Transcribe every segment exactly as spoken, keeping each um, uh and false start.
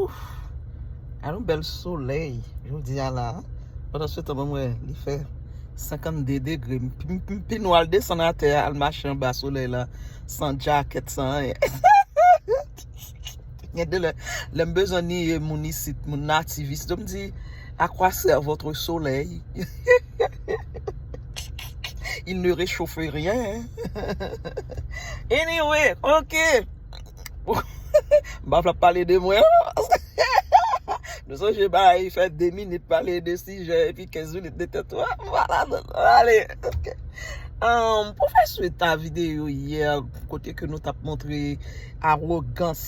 Ouf! Al yon bèl solèy jodi a la. Pandan se tan, mwen, li fè senkannde degre. M pi, m pi, m pi nwa al desann atè a, al mache anba solèy la, san djakèt, san anyen. Gen de lè, lè m bezwen niye moun isit, moun nativis, yo m di, à quoi sert votre soleil? Il ne réchauffe rien. Anyway, ok. M pa vle pale de mwen. Nou sonje bay fè de minit pale de sijè epi kenz minit de tèt ou. Vwala, ale. Ok. Um, pou fè swit a videyo yè, kote ke nou t ap montre awogans,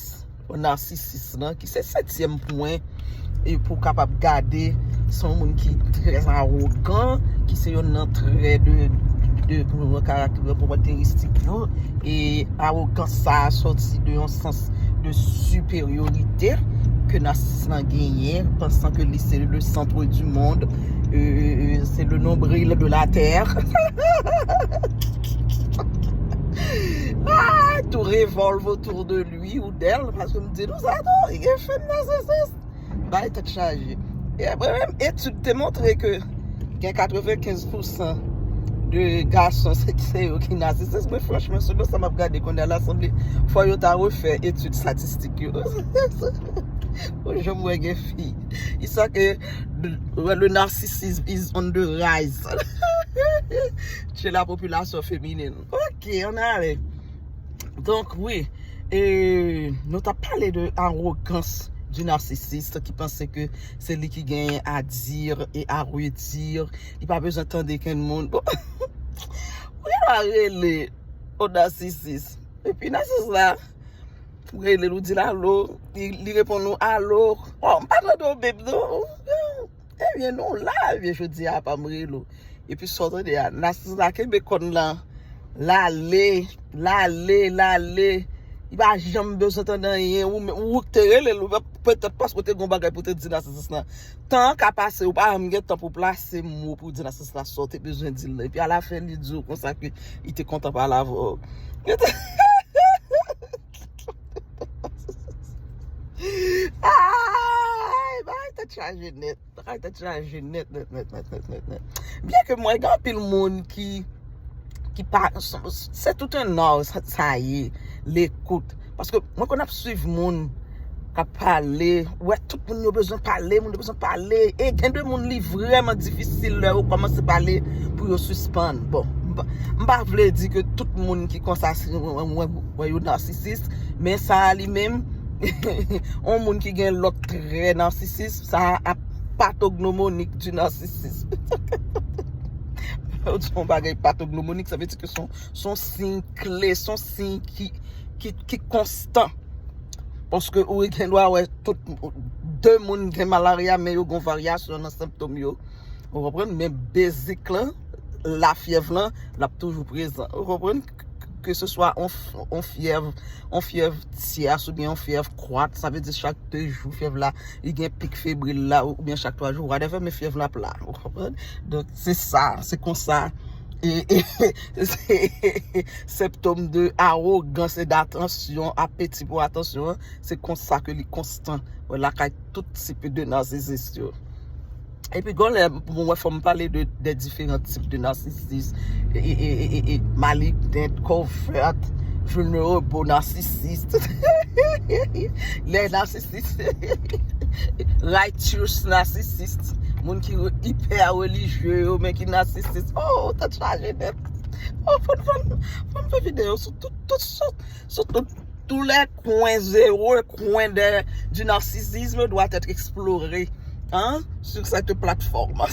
nasisis lan, ki se setyèm pwen, e pou w kapab gade, se yon moun ki trè awogan, ki se yonn nan trè de, de, de karakteristik yo. E awogans sa a sòti de yon sans de siperyorite ke nasisis lan genyen, pansan ke li se le centre du monde, euh, c'est le nombril de la terre. Ah, tout revolve autour de lui ou d'elle, paske m di nou sa tou, li gen fèm nasisis. Bay tèt chaje. E apre menm, etid te montre ke gen katrevenkenz pousan de gason, se, se yo ki nasisis. Mwen, franchman, selon sa m ap gade kounye a la, sanble fò yo ta refè etid statistik yo. Ou janm wè gen fi. Li sa ke le, le narcissisme is on the rise chez la population féminine. Ok, ann ale. Donk, wi, e, nou t ap pale de arogans du narcissiste ki panse ke se li ki genyen à dire et à redire. Li pa bezwen tande kenn moun. Bon, ou gen dwa rele yon nasisis. Epi nasisis la, ou rele l, ou di l alo, li, li reponn ou alo. Oh, m pa tande w, babe, non. Ebyen, nou la, ebyen, jodi a, pa m rele w. Epi sa w tande a, nasisis la kenbe kòn lan, l ale, l ale, l ale. Li pa janm bezwen tande anyen. Ou, ou k te rele l, ou petèt paske w te gen yon bagay pou w te di nasisis lan. Tan an ka pase, ou pa janm gen tan pou w plase mo pou w di nasisis la sa w te bezwen di l lan. Epi alafen, li di w konsa ke li te kontan pale avè w. Ay, bay tèt chaje nèt. Bagay tèt chaje nèt, nèt, nèt, nèt, nèt, nèt, nèt. Byen ke mwen, gen anpil moun ki, ki pa, se tout un art, sa, sa ye, lekout. Paske mwen konn ap swiv moun k ap pale, wè tout moun yo bezwen pale, moun yo bezwen pale. E gen de moun li vrèman difisil lè yo kòmanse pale pou yo sispann. Bon, m pa, m pa vle di ke tout moun ki konsa se, wè, wè, wè yo nasisis, men sa a li menm, yon moun ki gen lòt trè nasisis, sa a patognomonik du narcissisme. Ou di yon bagay patognomonik, sa vle di ke se yon, se yon siy kle, se yon siy ki, ki, ki konstan. Paske ou gen dwa wè tout de moun gen malarya, men yo gen varyasyon nan sentòm yo. Ou konprann? Men bezik lan, lafyèv lan, l ap toujou prezan. Ou konprann? Ke se swa on, on fyèv, on fyèv tyès oubyen on fyèv kwat, sa vle di chak de jou fyèv la, li gen pik febril la, oubyen chak twa jou, whatever, men fyèv la ap la. Ou konprann? Donk, se sa, se konsa. E, e, se sentòm de arogans e datansyon, apeti pou atansyon an, se konsa ke li konstan. Wè, lakay tout tip de nasisis yo. Epi, gon lè, mwen wè fò m pale de, de diferan tip de nasisis. E, e, e, e, e, malignant, covert, vulnerable narcissist. Les narcissistes. Righteous narcissist. Moun ki re- ipè relijye yo, men ki nasisis. Oh, tèt chaje nèt. Oh, fò, fò, fò m fè videyo sou tout, tout, sou, sou tout, tous les coins et recoins de, du narcissisme doit être exploré, hein, sur cette plateforme.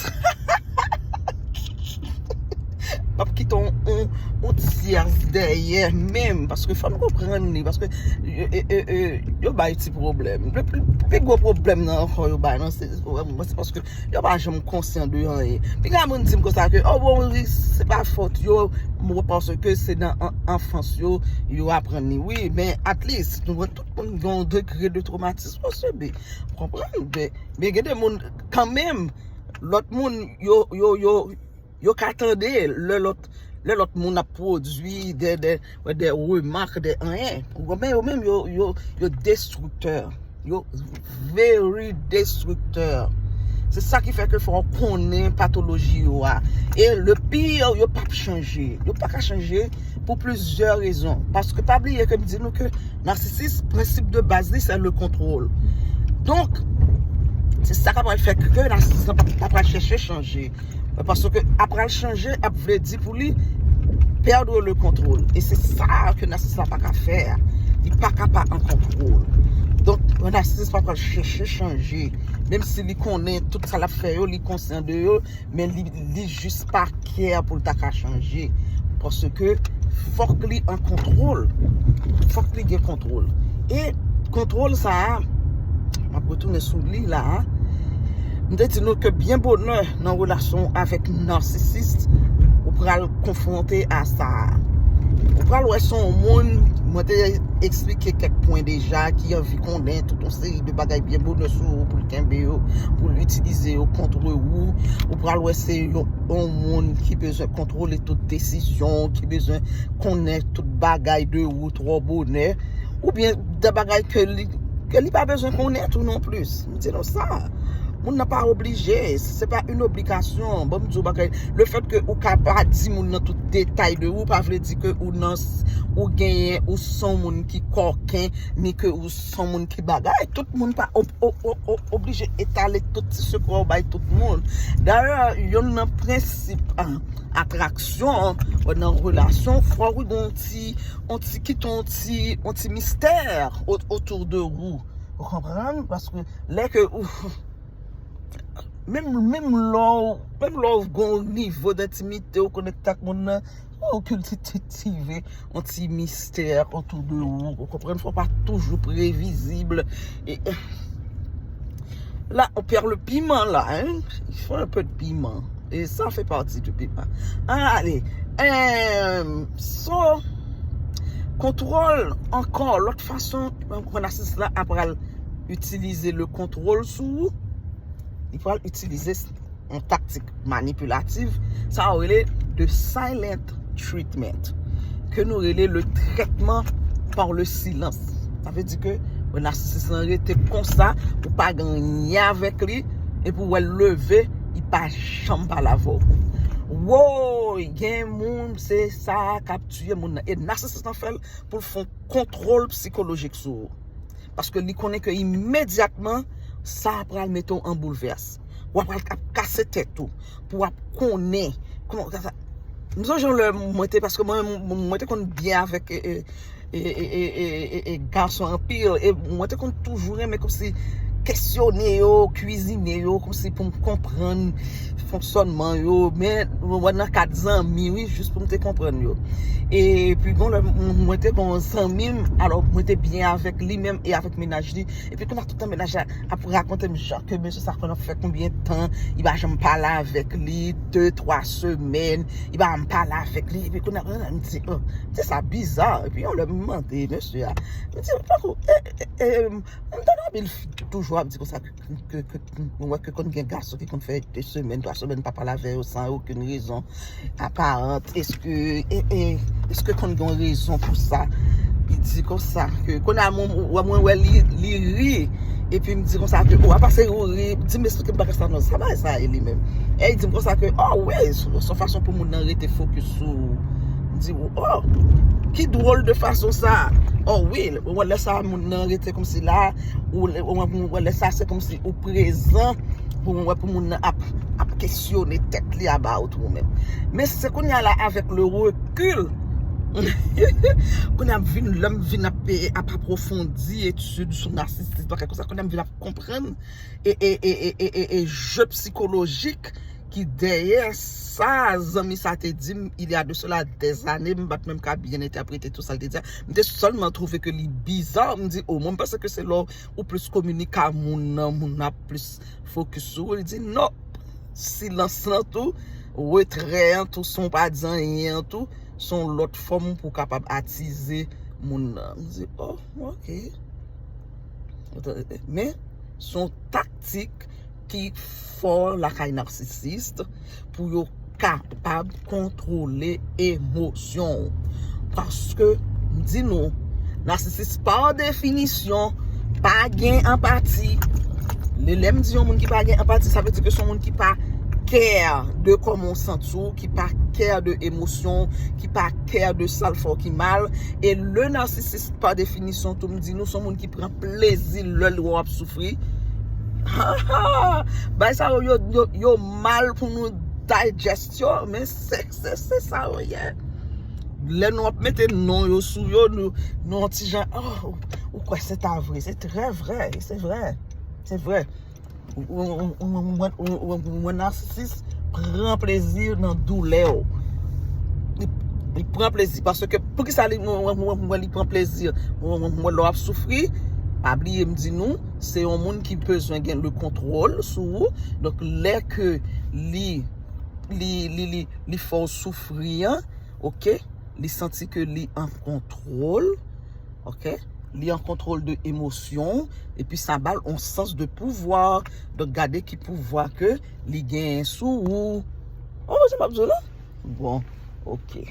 M ap kite on, on, on tyès dèyè menm, paske fò n konprann li, paske, e, e, e, e, yo bay ti pwoblèm. Le pli, pi gwo pwoblèm nan ankò yo bay nan se, se paske yo pa janm konsyan de anyen. Piga moun di m konsa ke, oh, bon, wi, se pa fòt yo, bon, paske se nan an- anfans yo, yo aprann li. Wi, men at least, nou wè tout moun gen yon degre de twomatis posede. Ou konprann? Men, men gen de moun, kanmenm, lòt moun, yo, yo, yo, yo ka tande lè lòt, lè lòt moun ap pwodui de, de, de remak, de anyen. Men yo menm, yo, yo, yo destriktè. Yo very destriktè. Se sa ki fè ke fò w konnen patoloji yo a. E le pire, yo p ap chanje. Yo pa ka chanje pou plizyè rezon. Paske pa bliye ke m di nou ke nasisis, prensip de baz li, se le kontwòl. Donk, se sa k ap fè ke nasisis la pa, pa pral chèche chanje. Paske ap pral chanje, ap vle di pou li perdre le contrôle. E se sa ke nasisis la pa ka fè. Li pa ka pa an kontwòl. Donk, nasisis pa pral chèche chanje. Menm si li konnen tout sa l ap fè yo, li konsyan de yo, men li, li jis pa kè pou l ta ka chanje. Paske fòk li an kontwòl. Fòk li gen kontwòl. E kontwòl sa a, m ap retounen sou li la a. M te di nou ke byen bonè nan relasyon avèk nasisis, ou pral konfwonte a sa a. Ou pral wè se yon moun, mwen te eksplike kèk pwen deja, ki anvi konnen tout yon seri de bagay byen bonè sou ou pou l kenbe yo, pou l itilize yo kont ou. Ou pral wè se yon, yon moun ki bezwen kontwole tout desizyon, ki bezwen konnen tout bagay de ou twò bonè, oubyen de bagay ke li, ke li pa bezwen konnen tou non plis. M di nou sa. Moun nan pa oblije, se pa yon obligasyon. Bon, m di w bagay, le fèt ke ou ka pa di moun nan tout detay de ou, pa vle di ke ou nan, ou genyen, ou se yon moun ki kòken, ni ke ou se yon moun ki bagay. Tout moun pa ob-, o-, o-, o-, oblije etale tout ti sekrè w bay tout moun. Dayè, yonn nan prensip, a, atraksyon, a, nan relasyon, fò ou gen yon ti, yon ti, kite yon ti, yon ti mistè o-, otou de ou. Ou konprann? Paske lè ke ou, menm, menm lè w, menm lè w gen yon nivo dentimite, ou konekte ak moun nan, ou kiltive yon ti mistè otou de ou. Ou konprann? Fò w pa toujou previzib. E, e, là, on perd le piment, là, hein? Il faut un peu de piment. Et ça fait partie du piment. Allez. Euh, so, kontwòl, ankò, lòt fason, nasisis la ap pral itilize le kontwòl sou ou. Li pral itilize yon taktik manipilatif, sa yo rele the silent treatment, ke nou rele le traitement par le silence. Sa vle di ke, bon, nasisis lan rete konsa, ou pa gen anyen avèk li, epi w wè l leve, li pa janm pale avè w. Woy, gen moun, se sa k ap tiye moun nan. E nasisis lan fè l pou l fè yon kontwòl sikolojik sou ou. Paske li konnen ke imedyatman, sa pral mete w an boulvès. W ap pral ap kase tèt ou pou w ap konnen. Kòman, sa, m sonje yon lè mwen te, paske mwen, mwen te konn byen avèk, e, e, e, gason anpil. E mwen te konn toujou renmen kòmsi kesyone yo, kwizine yo, kòmsi pou m konprann fonksyònman yo. Men, mwen nan kad zanmi, wi, jis pou m te konprann yo. Epi, bon, lè m, mwen te gen yon zanmi m, alò, mwen te byen avèk li menm e avèk mennaj li. Epi, kounye a, tout tan mennaj la ap rakonte m jan ke mesye sa konn ap fè konbyen tan, li pa janm pale avèk li, de, twa semèn, li pa janm pale avèk li. Epi, kounye a, m di, oh, m di sa biza. Epi, yon lè m mande mesye a, m di, tankou, e, e, e, m tande anpil fi toujou ap di konsa ke, ke, ke, mwen wè ke konn gen gason ki konn fè de semèn, twa semèn pa pale avè yo san okenn rezon aparan. Èske, e, e, èske konn gen yon rezon pou sa? Li di konsa ke, kounye a mwen, mwen, mwen wè li, li ri, epi m di konsa ke, o, apa se ou ri, di m eksplike m bagay sa non, sa bagay sa ye li menm. E li di m konsa ke, oh, wi, se, se yon fason pou moun nan rete fokis sou ou. M di, oh, ki dwòl de fason sa? Oh, wi, ou wè lè sa moun nan rete kòmsi la, ou, ou, ou wè lè sa se kòmsi ou prezan, pou, ou wè pou moun nan ap, ap kesyone tèt li about ou menm. Men se kounye a la, avèk le recul, kounye a m vin, lè m vin ap, ap apwofondi etid sou nasisis, bagay konsa, kounye a m vin ap konprann e, e, e, e, e, e, e je psikolojik ki dèyè sa zanmi sa te di m, il y a de cela des années, m pa t menm ka byen entèprete tout sa l te di a. M te sèlman twouve ke li biza, m di, o, mwen m panse ke se lè ou plis kominike a moun nan, moun nan ap plis fokis sou ou. Li di, non, silans lan tou, retrè an tou, san w pa di anyen an tou, se yon lòt fòm pou w kapab atize moun nan. M di, oh, ok. Men, se yon taktik ki fò lakay nasisis pou yo kapab kontwole emosyon w. Paske, m di nou, nasisis, pa definisyon, pa gen anpati. Lè, lè m di yon moun ki pa gen anpati, sa vle di ke se yon moun ki pa care de kòman w santi w, ki pa care de emosyon, ki pa care de sa l fè w ki mal. E le narcissiste, pa definisyon, tou m di nou, se yon moun ki pran plezi lè l wè w ap soufri. Bagay sa yo, yo, yo, yo mal pou nou digest yo, men se, se, se sa yo ye. Lè nou ap mete non yo sou yo, nou, nou yon ti jan, oh, ou, ou kwè se ta vre, se trè vre, se vre, se vre. Ou, ou, ou, ou, ou, ou, ou, ou, ou, nasisis pran plezi nan doulè w. Li, li pran plezi, paske poukisa li, mwen, mwen, mwen, mwen, li pran plezi? Mwen, mwen, mwen, lè w ap soufri, pa bliye m di nou, se yon moun ki bezwen gen le kontwòl sou ou. Donk, lè ke li, li, li, li, li fè w soufri an, oke? Li santi ke li an kontwòl, oke? Li an kontwòl de emosyon w, epi sa ba l yon sans de pouvwa. Donk, gade ki pouvwa ke li genyen sou ou. Ou konprann sa m ap di w la? Bon, oke.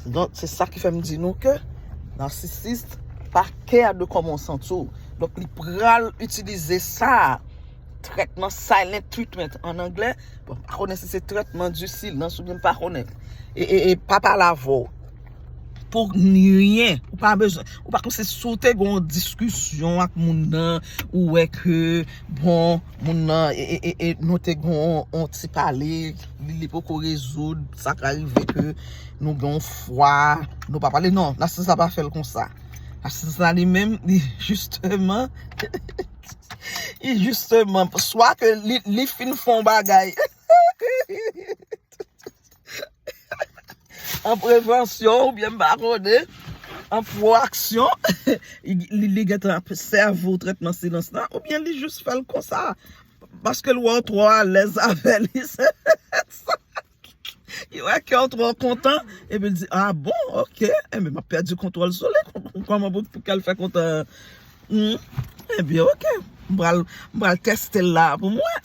Donk, se sa ki fè m di nou ke nasisis pa care de kòman w santi w. Donk, li pral itilize sa, trètman silent treatment an anglè. Bon, m pa konnen si se trètman di silans oubyen m pa konnen. E, e, e pa pale avè w. Pou nyen. Ou pa bezwen. Ou pa konn si w te gen yon diskisyon ak moun nan, ou wè ke, bon, moun nan, e, e, e, e nou te gen yon, yon ti pale, li, li poko rezoud, sa ka rive ke nou gen yon fwa, nou pa pale. Non, nasisis la pa fè l konsa. Nasisis la li menm, li jisteman, li jisteman, swa ke li, li fin fè yon bagay an prevansyon, oubyen m pa konnen, an pwoaksyon, li, li gentan ap sèvi w trètman silans lan, oubyen li jis fè l konsa. Paske l wè w twò alèz avè li, se sa. Li wè ke w twò kontan, epi l di, ah bon, oke, enben, m ap pèdi kontwòl sou li. Kòman pou, pou ke l fè kontan? Hmm, enben, oke. M pral, m pral teste l la pou m wè.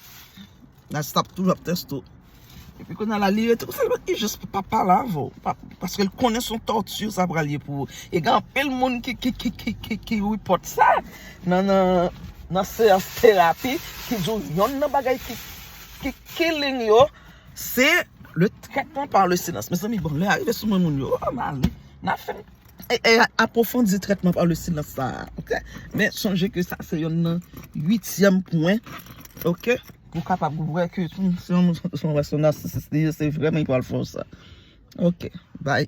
Nasisis ap toujou ap teste w. Epi kounye a la, li rete konsa, li jis pa pale avè w. Pa, paske l konnen se yon tòti sa pral ye pou ou. E gen anpil moun ki, ki, ki, ki, ki, ki report sa nan, nan, nan seyans terapi, ki di w yonn nan bagay ki, ki killing yo, se le trètman pa le silans. Mezanmi, bon, lè a rive sou mwen, moun yo, oh, m ale. N a fè, e, e, apwofondi trètman pa le silans sa a, oke? Men sonje ke sa se yonn nan uityèm pwen, oke? Pou kapab wè ke, hmm, se yon, se yon, se yon nasisis li ye, se vrèman li pral fè w sa. Oke, bye.